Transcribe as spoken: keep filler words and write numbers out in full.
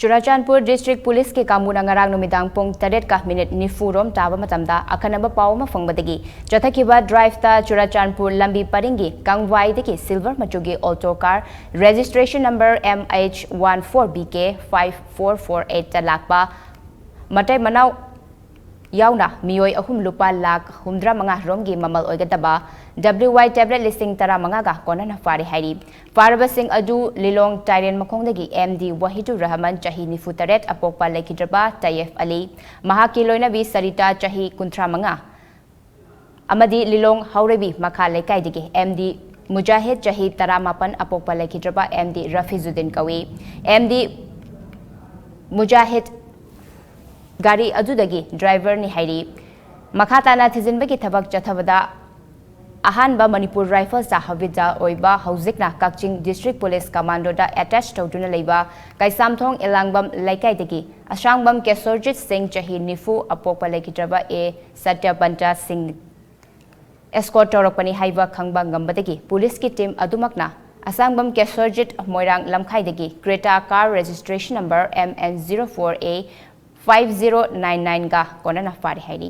Churachandpur District Police ꯀꯤ ꯀꯥꯡꯕꯨꯅ ꯉꯔꯥꯡ ꯅꯨꯃꯤꯗꯥꯡ ꯄꯨꯡ ꯇꯔꯦꯠꯀ ꯃꯤꯅꯤꯠ ꯅꯤꯐꯨ ꯔꯣꯝ ꯇꯥꯕ ꯃꯇꯝꯗ ꯑꯈꯟꯅꯕ ꯄꯥꯎ ꯑꯃ ꯐꯪꯕꯗꯒꯤ ꯆꯠꯊꯈꯤꯕ drive ꯇ ꯆꯨꯔꯥꯆꯥꯟꯄꯨꯔ ꯂꯝꯕꯤ ꯄꯔꯤꯡꯒꯤ ꯀꯪꯋꯥꯏꯗꯒꯤ silver ꯃꯆꯨꯒꯤ auto car registration number M H one four B K five four four eight ꯇ ꯂꯥꯛꯄ ꯃꯇꯩ ꯃꯅꯥꯎ ꯌꯥꯎꯅ ꯃꯤꯑꯣꯏ ꯑꯍꯨꯝ ꯂꯨꯄꯥ ꯂꯥꯈ ꯍꯨꯝꯗ꯭ꯔꯥ ꯃꯉꯥ ꯔꯣꯝꯒꯤ ꯃꯃꯜ ꯑꯣꯏꯒꯗꯕ W Y tablet ꯂꯤꯁꯤꯡ ꯇꯔꯥꯃꯉꯥꯒ ꯀꯣꯟꯅꯅ ꯐꯥꯔꯦ ꯍꯥꯏꯔꯤ꯫ ꯐꯥꯔꯕꯁꯤꯡ ꯑꯗꯨ ꯂꯤꯂꯣꯡ ꯇꯥꯏꯔꯦꯟ ꯃꯈꯣꯡꯗꯒꯤ M D ꯋꯥꯍꯤꯗꯨꯔ ꯔꯍꯃꯟ ꯆꯍꯤ ꯅꯤꯐꯨ ꯇꯔꯦꯠ ꯑꯄꯣꯛꯄ ꯂꯩꯈꯤꯗ꯭ꯔꯕ ꯇꯌꯦꯐ ꯑꯂꯤ, ꯃꯍꯥꯛꯀꯤ ꯂꯣꯏꯅꯕꯤ ꯁꯔꯤꯇꯥ ꯆꯍꯤ ꯀꯨꯟꯊ꯭ꯔꯥ ꯃꯉꯥ ꯑꯃꯗꯤ ꯂꯤꯂꯣꯡ ꯍꯥꯎꯔꯩꯕꯤ ꯃꯈꯥ ꯂꯩꯀꯥꯏꯗꯒꯤ M D ꯃꯨꯖꯥꯍꯤꯗ ꯆꯍꯤ ꯇꯔꯥꯃꯥꯄꯟ ꯑꯄꯣꯛꯄ ꯂꯩꯈꯤꯗ꯭ꯔꯕ M D ꯔꯐꯤꯖꯨꯗꯤꯟ ꯀꯧꯏ꯫ M D ꯃꯨꯖꯥꯍꯤꯗ ꯒꯥꯔꯤ ꯑꯗꯨꯗꯒꯤ driver ꯅꯤ ꯍꯥꯏꯔꯤ꯫ ꯃꯈꯥ ꯇꯥꯅ ꯊꯤꯖꯤꯟꯕꯒꯤ ꯊꯕꯛ ꯆꯠꯊꯕꯗ ꯑꯍꯥꯟꯕ Manipur Rifles ꯇ ꯍꯥꯕꯤꯖꯥ ꯑꯣꯏꯕ ꯍꯧꯖꯤꯛꯅ ꯀꯛꯆꯤꯡ District Police Commando ꯗ attach ꯇꯧꯗꯨꯅ ꯂꯩꯕ ꯀꯩꯁꯥꯝꯊꯣꯡ ꯏꯂꯥꯡꯕꯝ ꯂꯩꯀꯥꯏꯗꯒꯤ ꯑꯁꯥꯡꯕꯝ ꯀꯦꯁꯣꯔꯖꯤꯠ ꯁꯤꯡ ꯆꯍꯤ ꯅꯤꯐꯨ ꯑꯄꯣꯛꯄ ꯂꯩꯈꯤꯗ꯭ꯔꯕ A ꯁꯇ꯭ꯌꯕꯟꯇ ꯁꯤꯡ escort ꯇꯧꯔꯛꯄꯅꯤ ꯍꯥꯏꯕ ꯈꯪꯕ ꯉꯝꯕꯗꯒꯤ police ꯀꯤ team ꯑꯗꯨꯃꯛꯅ ꯑꯁꯥꯡꯕꯝ Kesorjit Moirang ꯂꯝꯈꯥꯏꯗꯒꯤ Creta car registration number M N zero four A five zero nine nine ꯒ ꯀꯣꯟꯅꯅ ꯐꯥꯔꯦ ꯍꯥꯏꯔꯤ꯫